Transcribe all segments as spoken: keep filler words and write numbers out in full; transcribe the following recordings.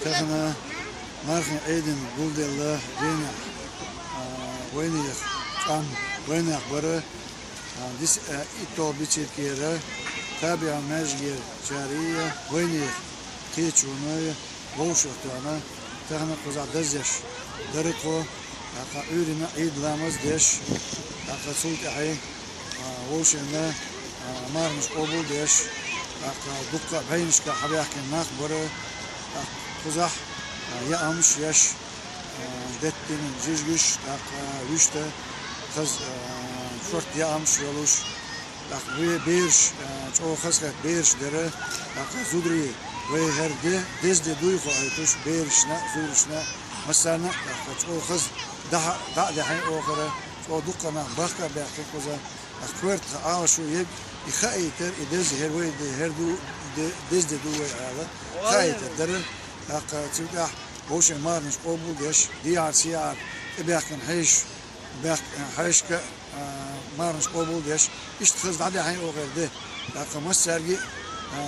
Тахан мархин Ӏийдина гулделла Венехь, а, вайнех къам, вайнех бара, а, дис-, а, иттолгӀа бицепкера, ТабиӀан маьждигерчарий, вайнех кхечуной, вовшах тоьхна, тахан кхузахь дазъеш дара тхо, тӀаккха Ӏуьйранна Ӏийд ламаз деш, тӀаккха цул тӀаьхьа, а, вовшенна, а, марханаш къобал деш, тӀаккха дуккха а бӀеннашка хьабаьхкина нах бара, тӀаккха кхузахь, а, яамаш еш, а, деттина жижигаш, тӀаккха вуьшта хаза, а, шорта яамаш йолуш, тӀаккха ве-, бераш, а, чӀогӀа хазахетта бераш дара, тӀаккха зударий, вай хӀара де, деза де дуй хоуьйтуш, берашна а, зударшна а, массарна а, тӀаккха чӀогӀа хаза дӀа-, дӀа а даьхьна оха, чӀогӀа дуккха нах бахка а баьхкина кхуза, тӀаккха коьрта тхан Ӏалашо ерг, и хаийтар, и деза хӀара вай де, хӀара ду, де, деза де ду вай ала, хаийтар дара, тӀаккха цу тӀехь вовшийн марханаш къобал деш, дехьара-сехьара тӀебаьхкина хьешаш, баьхк-, хьешашка, а, марханаш къобал деш, иштта хаза дӀадаьхьна оха хӀара де. ТӀаккха массаьрга а, а,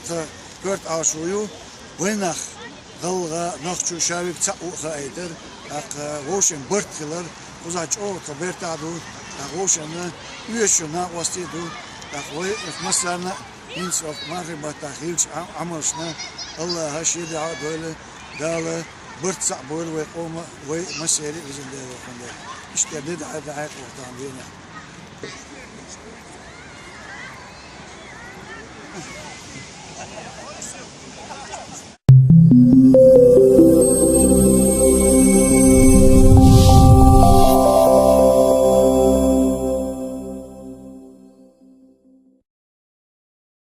тхан коьрта Ӏалашо ю, вайнах, гӀалгӀа, нохчо ша верг цхьаъ ву а хаийтар, тӀаккха вовшийн барт хилар, кхузахь чӀогӀа тхан бертахь а ду, тӀаккха вовшенна оьшучу накъостий а ду, тӀаккха вай массарна а хӀинца оха мархин баттахь хиллачу Ӏа-, Ӏамалшна АллахӀа шен дуьхьа а дойла, Дала барт цхьаъ бойла вай къоман, вай массеран а везан Дела воккхун дела. Иштта де дӀа-, дӀахьекъалахь тахана Венехь.